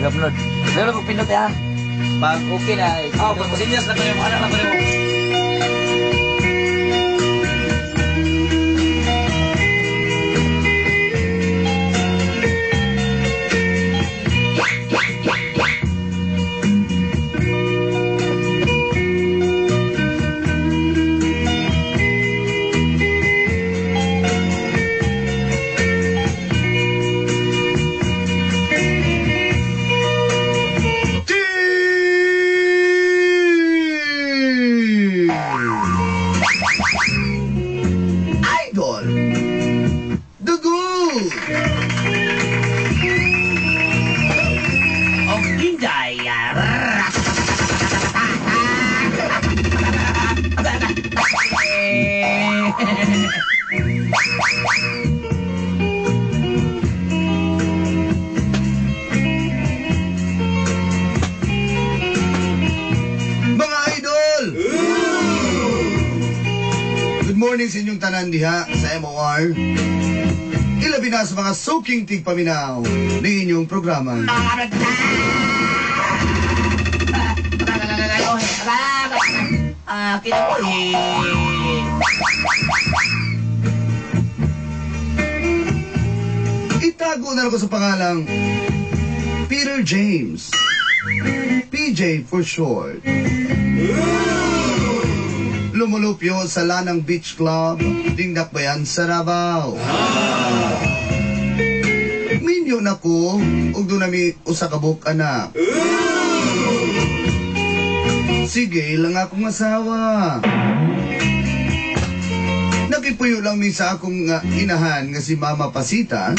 Upload. Pero kung pindot ya. Pag okay na. Ah, pag pasinyas na kayo, anak na kayo. Idol Dugo. Og Inday. Mga idol! Good morning sa inyong tanan diha sa MOR. Ilabi na sa mga suking tigpaminaw ng inyong programa. Ah, kita ko eh. Itago na lang ko sa pangalang Peter James. PJ for short. Lumulupyo sa Lanang Beach Club, Dingdakbayan sa Davao. Minyo na ko, ug doon nami usa ka buok anak. Sige lang akong asawa. Nakipuyo lang mi sa akong inahan nga si Mama Pasita.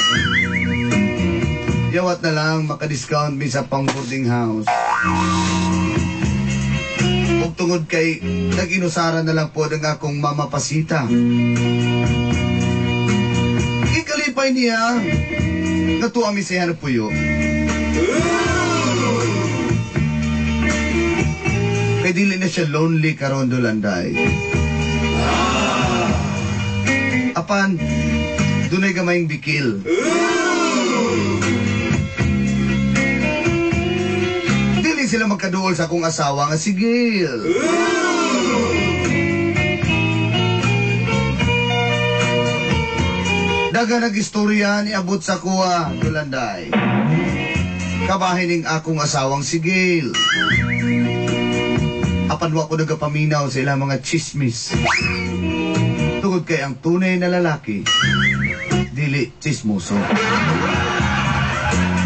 Yawat na lang makadiscount mi sa pang boarding house. Ug tungod kay nag-inusara na lang po ang akong Mama Pasita. Ikalipay niya nga tuwa mi siya puyo. Kay dili na siya lonely karon Dolanday. Apan, dunay gamayng bikil. Dili sila magkaduol sa akong asawa nga si Gil. Daga nag-istorya ni abot sa kuha, Dolanday. Kabahin ning akong asawang si Gil. Apan wa ko nagapaminaw sa ilang mga chismis. Tungod kay ang tunay na lalaki, dili chismoso.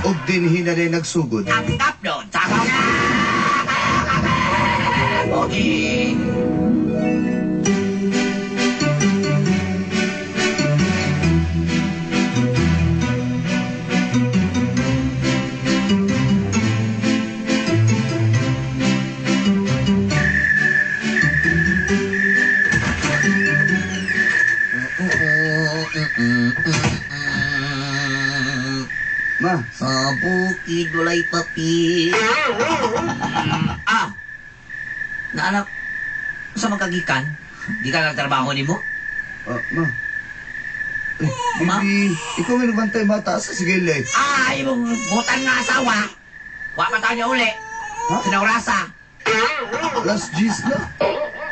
Ug dinhi na rin nagsugod. Ang upload sa Okay. Ma, Sa bukid walay papi. Ah! Naanak, sa magkagikan? Di ka nagtrabaho nimo? ah, ma. Eh, Ma? baby, ikaw may nagbantay bata sa sige eh. Ah, imong butan nga asawa. Wa pa tayo niya uli. Ha? Sinaurasa. Last G's na.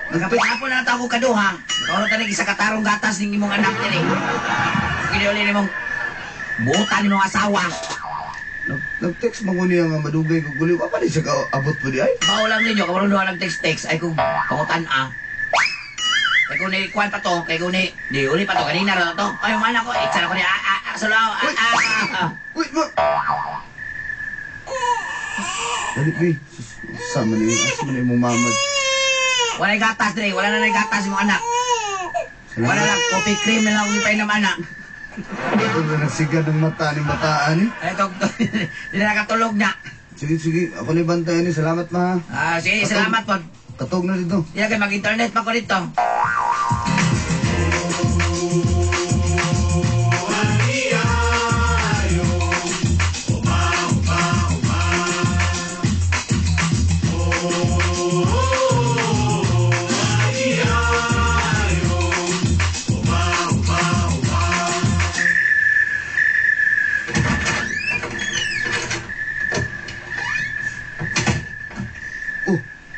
Nagkapit hapon na nato ako kaduha. Kauro tanig isa katarong gatas ning imong anak diri. Kini uli nimong butan nimong asawa. Nag-text man ko niya nga madugay ko guli. Wa pa ni siya kaabot po di ay. Mao lang ninyo karon duha nag-text-text ay kung pangutan ah. Kay kung ni kuan pa to, kay kung ni di uli pa to kanina ra to. Ay man ako, itsa ko ni ah ah ah sulaw ah ah. Ah. Uy, ma! Dali, bi. Sus, sama ni, asa man imong mama. Walay gatas dre, wala na nay gatas imong anak. Wala Salamat. lang coffee cream na lang akong ipainom anak. Ito na nagsigad ng mata ni bataan eh. Ay tog di na nakatulog na. Sige, sige. Ako na bantayan eh. Salamat, ma. Ah, sige, salamat po. Katog na dito. Di na kayo mag-internet pa ko dito.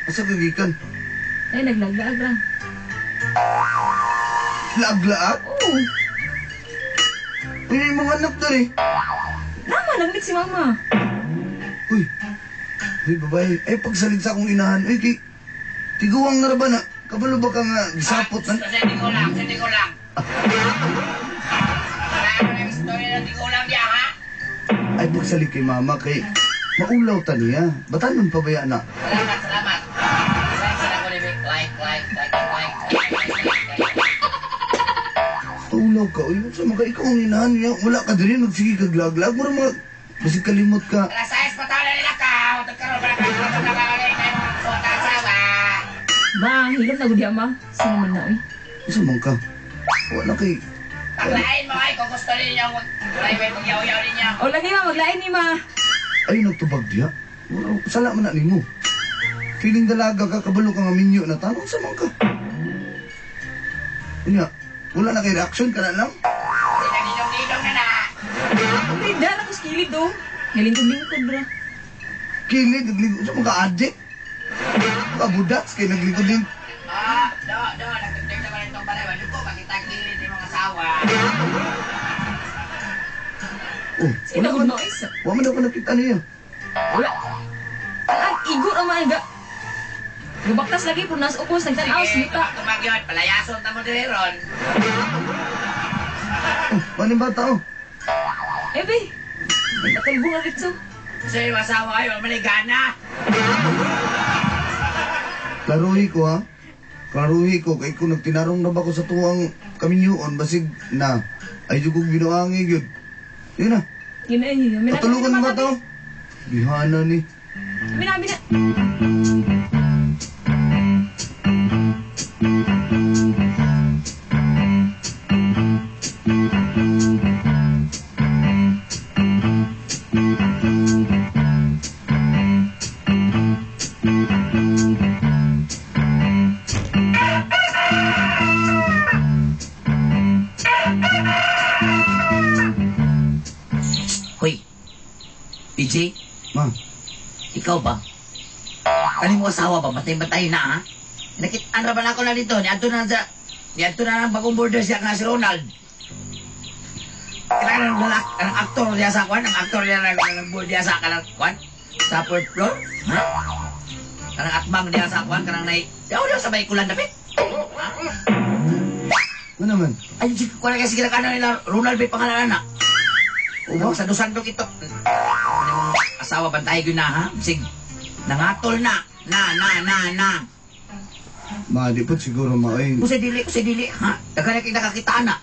Asa ka gikan? Ay, naglaglaag ra. Laag-laag? Oo. Uy, yung mga anak dali. Nama, naglit si mama. Uy. Uy, babae. Ay, pagsalig sa akong inahan. Uy, kay... Tiguang na ra ba na? Kabalo ba ka nga gisapot na? Sa tigulang, sa tigulang. Wala mo ng story ng tigulang diya, ha? Ay, pagsalig kay mama kay... Maulaw ta niya. Batanon pa ba yan na? Salamat, salamat. Like, salamat, like, like, like, like, like, like. Maulaw ka. Uy, sa mga ikaw ang inahan niya. Wala ka din. Magsige kag laglag. Mura mga... Basig kalimot ka. Alas 6 pa taon na nila ka. Tagkaroon ba na ka? Tagkaroon ba na ka? Ma, hilom na gud ya, ma. Sino man na, uy? Sa man ka? Wala kay... Paglain mo ay kung gusto ninyo mag-driveway, pagyaw-yaw ninyo. O, lagi ma, maglain ni ma. Ay, nagtubag diya. Wala, sala man na nimo. Feeling dalaga ka, kabalo ka nga minyo na tanong sa man ka. Unya, wala na kay reaction ka na lang. Sinagidong-gidong na na. Uy, dara ko sa kilid, oh. Nalingkod-lingkod, bra. Kilid, naglingkod sa mga addict. Kabudats kay naglingkod din. Ah, do, do, nagtugtog naman itong balay. Walo ko, makita gilid ni mga asawa. Oh, Sino wala gud man, ma, isa? wala man ako nakita niya. Wala. Ang igo ra man ga. Gabaktas lagi po nas upos nagtan-aw Sige, sa muta. tumag yun. Palayason na mo diri ron. Oh, paano yung bata oh? Eh, be. Patulbo nga dito. Sa iyong asawa ay, wala Klaruhi ko ha. Klaruhi ko kay kung nagtinarong na ba ko sa tuwang kaminyoon basig na ay jugog binuangi gyud. Yun na. Yun ay, yun. Patulugan ng bata oh. Bihana ni. Mina, mina. Hoy, PJ, Ma, ikaw ba? Kaning mo asawa ba? Batay-batay na, ha? Nakitaan ra ba na ako na dito? Niadto na sa... Niadto na ng bagong border siya nga si Ronald. Kailangan ng lalak, ang aktor niya sa kwan, ang aktor niya ng ng board niya sa kanang kwan, sa fourth floor, ha? Kanang atbang niya sa kwan, kanang nai... Daw daw sa may kulan dapit. ano naman? Ay, si kuwan kasi kila kanan nila, Ronald may pangalan na. O ba? Sa dosandok ito. Ano mong asawa bantay yun na, ha? Sig, nangatol na. Na, na, na, na. Ma, di po siguro ma. Ay, Usay dili, ha? Daghan na kay nakakita na.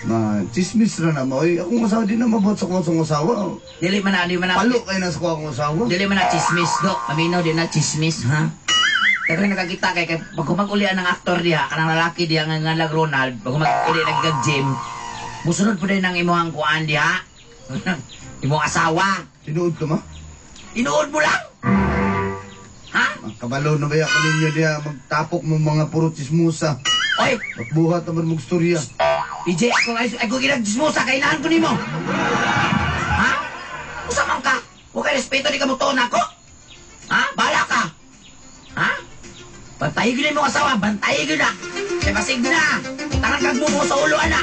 ma, chismis ra na ma. Ay, akong asawa di na mabuhat sa kuha sa asawa. Dili man na, dili man na. Palo kayo na sa kuha akong asawa. Dili man na chismis, do. Maminaw din na chismis, ha? Daghan nakakita kay kay pag humag-uli ang aktor diha, kanang lalaki diha nga nga lag Ronald, pag humag-uli nagigag gym, musunod po din ang imuhang kuan diha. Imong asawa. Tinuod ka ma? Inuod mo lang. Ha? Ma, kabalo na ba ako ninyo diha magtapok mo mga puro chismosa. Oy, Magbuhat naman mong storya. PJ, ako ay ako ginagsmosa kailangan ko nimo. Ha? Usa man ka? Wa kay respeto ni kamo tuon ako? Ha? Bala ka. Ha? Bantayi gyud mo asawa, bantayi gyud na. Kay basig na. Tangan kag mo sa ulo ana.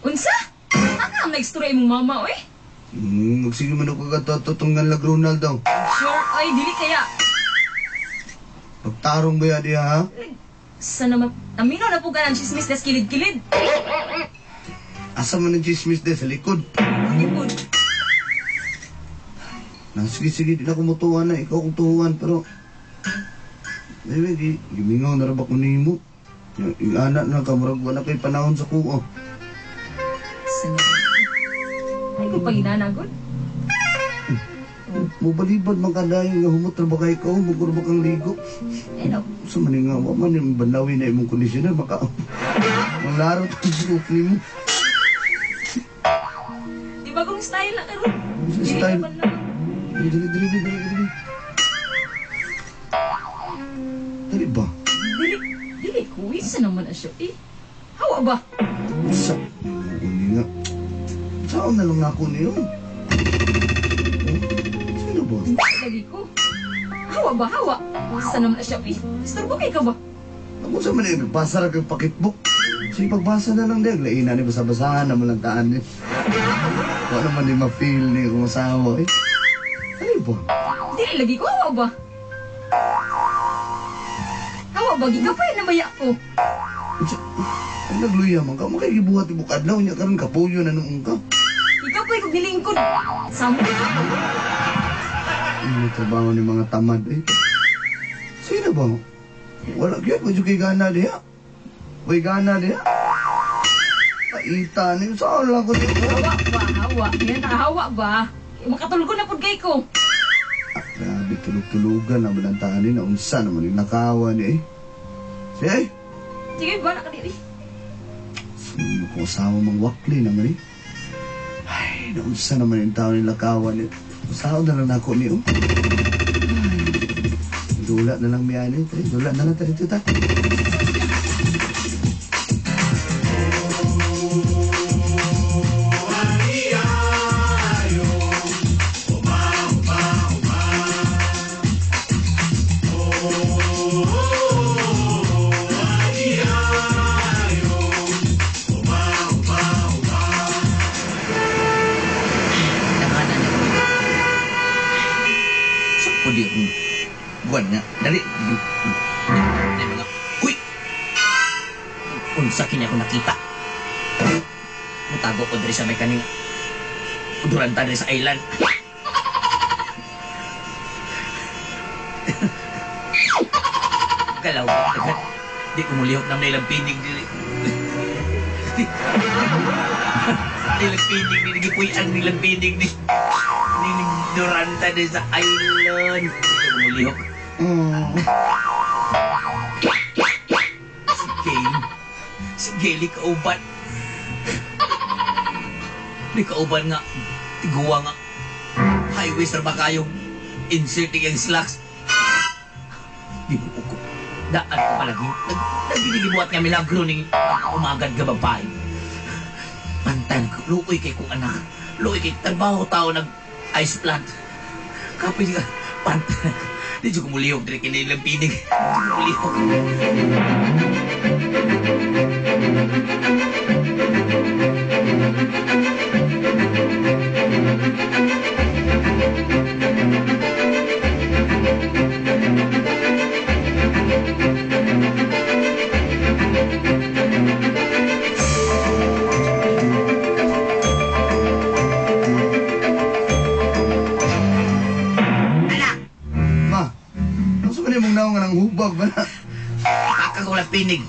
Unsa? Aka ang nagstorya imong mama, oy. Magsige man ako katatutunggan lag Ronald daw. Sure, ay dili kaya. Pagtarong ba yan diha ha? Sa naman, amino na po ka ng chismis des kilid-kilid. Asa man ang chismis de sa likod. Likod. Na, sige, sige, di na ako mutuwa na. Ikaw akong tuhuan, pero... Ay, ay, gimingaw na ra ba ko nimo? Ingana na ka, murag wala kay panahon sa kuo. Sa naman. Ay, kung paginanagod. Mubalibad man ka dahil nga humot ra ba kay ikaw, muguro ba kang ligo? Eh, no. Sa man nga, wa man yung banlawi na imong kondisyoner, maka... Manglaro itong buhok nimo. Di bagong style na karon. Sa style. Dili pa na. Dili, dili, dili, dili, dili. Buwisa naman na siya eh. Hawa ba? Sa uni nga. Saan na lang ako niyo? Oh, sino ba? Lagi ko. Hawa ba? Hawa. Buwisa naman na siya eh. Istorbo kay ka ba? Ako sa man eh, nagbasa ra kag pakitbook. Sige, pagbasa na lang din. Laina ni basa-basahan naman lang taan ni. Wala naman ni ma-feel ni kung asawa eh. Ano ba? Dili lagi ko. Hawa ba? Hawa ba? Gigapay na baya ko. Unsa- Ang nagluya man ka, makikibuhat ibuk adlaw niya karon kapuyo na noong ka. Gigapay ko gilingkod. Samo. Ano trabaho ni mga tamad eh. Sino ba? Wala gyud, medyo kay gana diha. Way gana diha. Paita ni saan lang ko dito. Hawa ba? Hawa. Yan hawa ba? Makatulgo na pud kay ko. Ah, grabe, tulog-tulugan naman ang taan ni naunsa naman yung nakawa ni eh. Sige ay. Sige ba nakadiri. Sino ko asawa mang wakli naman eh. Ay, naunsa naman yung tao ni lakawan ni. Usahaw na lang nako ni oh. Ay, dula na lang miyani. Tari, dula na lang tari tuta. Tanganan niya ko. So, pwede akong buwan nga. Dali. Dali mga. Uy! Unsa kini ako nakita. Mutago ko diri sa may kaning duranta diri sa island. Galaw ka. Di ko mulihok na nilang pinig diri. Nilang pinig diri gipuy-an nilang pinig ni. Nilang duranta diri sa island. Di ko mulihok. Mm. Si Gail. Si Gail kauban. Di kauban nga. Tiguwa nga. Highway sa ba kayong inserting ang slacks. Di mo ko. Daan ko palagi. Nagdinigibuhat nga milagro ning umagad ka babae. Pantan ko. Luoy kay kong anak. Luoy kay trabaho tao nag ice plant. Kapit ka. Pantan ko. Di ko mulihok. Di kinilang pinig. Di ko mulihok. Anak! Ma, ang sa mong naong nga nang hubag ba na? Baka ko lang pinig.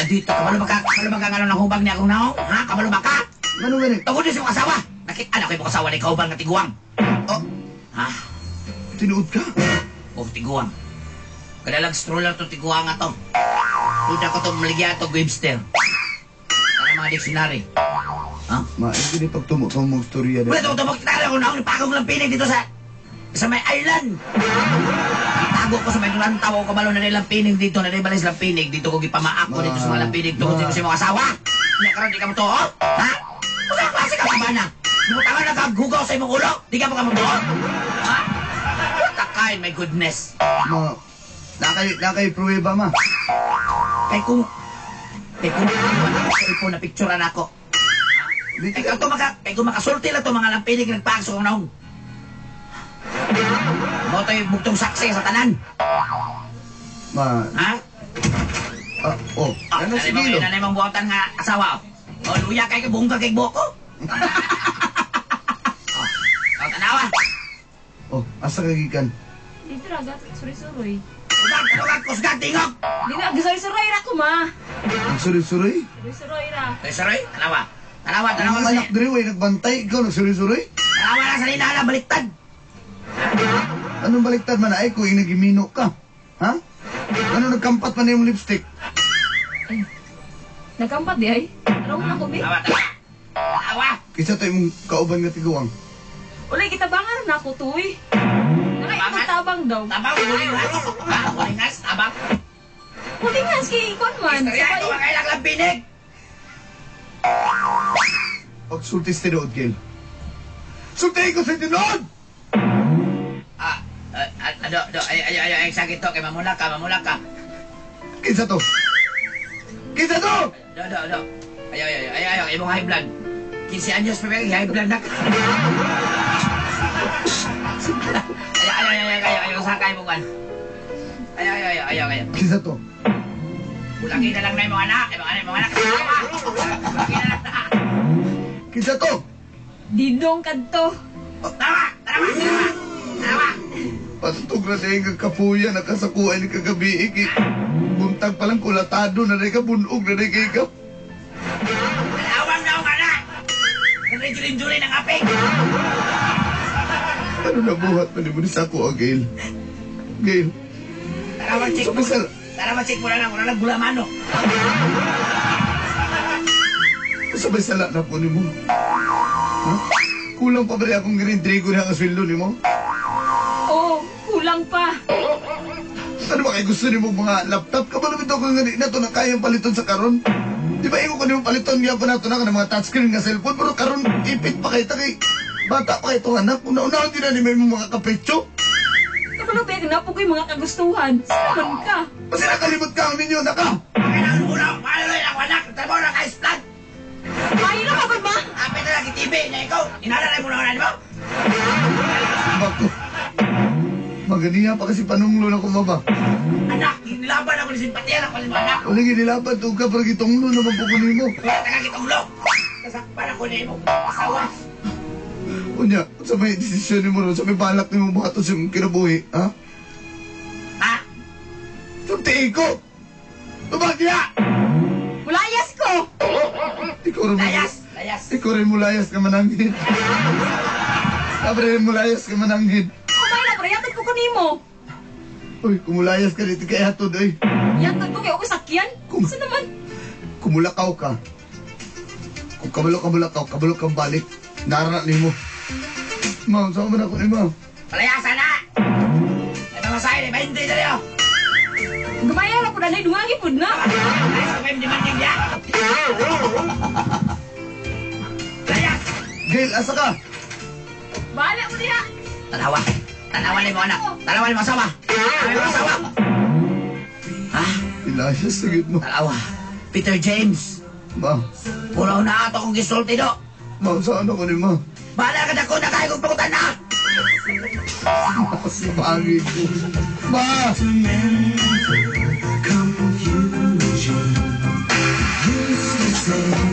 Dito, kabalo ba ka? Kabalo ba ka nga ng hubag niya akong naong? Ha? Kabalo ba ka? Ano gani? Tungod din sa mong asawa. Nakita na ko yung asawa ni kauban nga tiguang. Oh, Ha? tinuod ka? Oh, tiguang. Kadalag stroller to tiguang nga to. Duda ko to maligya to Webster. Para mga dictionary. Ha? Ma, hindi ni pagtumo ka mong storya Wala ito, tumok tayo akong naong ipakong lang pinig dito sa may island. Itago ko sa may dulantaw ako kabalo na nilang pinig dito, na nilang lang pinig dito ko gipamaak ko dito sa mga lampinig tungkol sa imong asawa. Nya karon di ka mo to, oh? Ha? Usa klase ka ba na? Mutangan na kag hugaw sa imong ulo? Di ka mo ka mo to? Ha? What a kind, my goodness. Ma, nakay pruweba ma. Kay kung wala ko cellphone na picturean ako. Di, Kay kung maka kay kung makasulti lang to mga lampinig nagpaak sa kong naong. Mo to'y bugtong saksi sa tanan. ma, Ha? ah, oh, Ah, ano si nanay Gilo? Nanay mong buhatan nga asawa. Oh, luya kay bungka kay buhok ko. Oh, oh, tanawa. Oh, asa ka gikan? Dito ra gat suroy-suroy. Kusgag, kusgag, kusgag, tingog. Di na suroy-suroy ra ko ma. Ang suroy-suroy? Suroy-suroy ra. Ay, saroy, tanawa. Tanawa, tanawa. Ang anak diri way nagbantay, ikaw nagsuroy-suroy? Tanawa na sa nila, baliktad. Anong baliktad man ay kung inagimino ka? Ha? Ano nagkampat man yung lipstick? Ay. Nagkampat di ay. Araw na ko bi. Tanawa, tanawa. Tanawa. Kisa tayo mong kauban nga tiguang. Ulay kitabangan na ako tuy. Nakaikot tabang daw. Tabang, gulingas. Ha, gulingas, tabang. Holding hands kay ikon man. Istorya Sabay. ito ang kailang lambinig. Pagsulti sa tinuod, Gail. Sultihin ko sa tinuod! Ah, ah, ah, do, do, ay, ay, ay, ay, sakit to, kay mamula ka, mamula ka. Kinsa to? Kinsa to? Do, do, do. Ay, ay, ay, ay, ay, imong high blood. 15 anyos pa ba, high blood na ka. Ay, ay, ay, ay, ay, ay, ay, ay, ay, ay, ay, ay, ay, ay, ay, Kinsa to? Bulagi na lang na imong anak, imong anak, imong anak. Bulagi na lang na. Kinsa to? Didong kadto. Tama, tama, tama, tama. Patutog na dahil kang kapuya, nakasakuan ni kagabi. Iki. Buntag palang kulatado na rin ka, bunog na rin kay ka. Alawang na akong anak. Nagrijulin-julin ang aping. Ano nabuhat pa ni mo ni Sako, ah, Gail? Gail, Tara, mag-check mo. Sumisal. Tara, mag-check mo na lang. Wala lang gulamano. Sabay sala na po ni mo. Ha? Kulang pa ba rin akong girintrigo niya ang sweldo ni mo? Oo, kulang pa. Ano ba kay gusto ni mo mga laptop? Kabalo bitaw ka nga di na to na kayang paliton sa karon. Di ba ingo ko nimo paliton gyapon nato na ka ng mga touchscreen nga cellphone pero karon ipit pa kay ta kay bata pa kay itong anak. Una-unahan din na ni may mga kapritsyo. Kabalo ba na po ko'y mga kagustuhan. Sino man ka? Kasi nakalimot ka ang ninyo, naka! Kailangan mo na. Paano lang ako anak? Tara mo na ka-splat. Maayo na ka ba? Apit na lang TV na ikaw. Inalalay mo na ako mo. Bako. Maganiya pa kasi panunglo na kumaba. Anak, nilaban ako ni simpatiyan ako ni mo anak. Wala ginilaban to ka pero gitunglo naman po ko nimo. Kaya taga kitong Kasakpan ako ni mo. Asawa. Unya, sa may desisyon nimo ron, sa may balak nimo buhaton sa imong kinabuhi, ha? Ha? Sultiin ko! Tumagya! Mulayas ko! Ikaw rin mo. Layas! Layas! Ikaw rin mulayas ka mananghid. Kabre rin mulayas ka mananghid. Kumay na, pero yatod ko kanimo. Uy, kumulayas ka dito kay hatod, oy. Yatod ko kay ako sakyan. Saan naman? Kumulakaw ka. Kung kabalo ka mulakaw, kabalo kang balik. Nara nimo. Ma'am, saan man ako ni ma'am? Palayasan na! Ay, mamasahin eh, 20 na rin. Gumaya na po na, dungagi po na. Layas ka pa yung demanding niya. Layas! Gail, asa ka? Bahala mo diha. Tanawa. Tanawa ni mo anak. Tanawa ni mo asawa. Tanawa ni mo asawa. Ha? Ilayas, sagit mo. Tanawa. Peter James. Ma'am, Puro na ato kong gisulti do. ma'am, saan ako ni ma'am? Bahala ka na ko na kaya kong pakutan na. Sabagay ko. Ma! Confusion. Used to say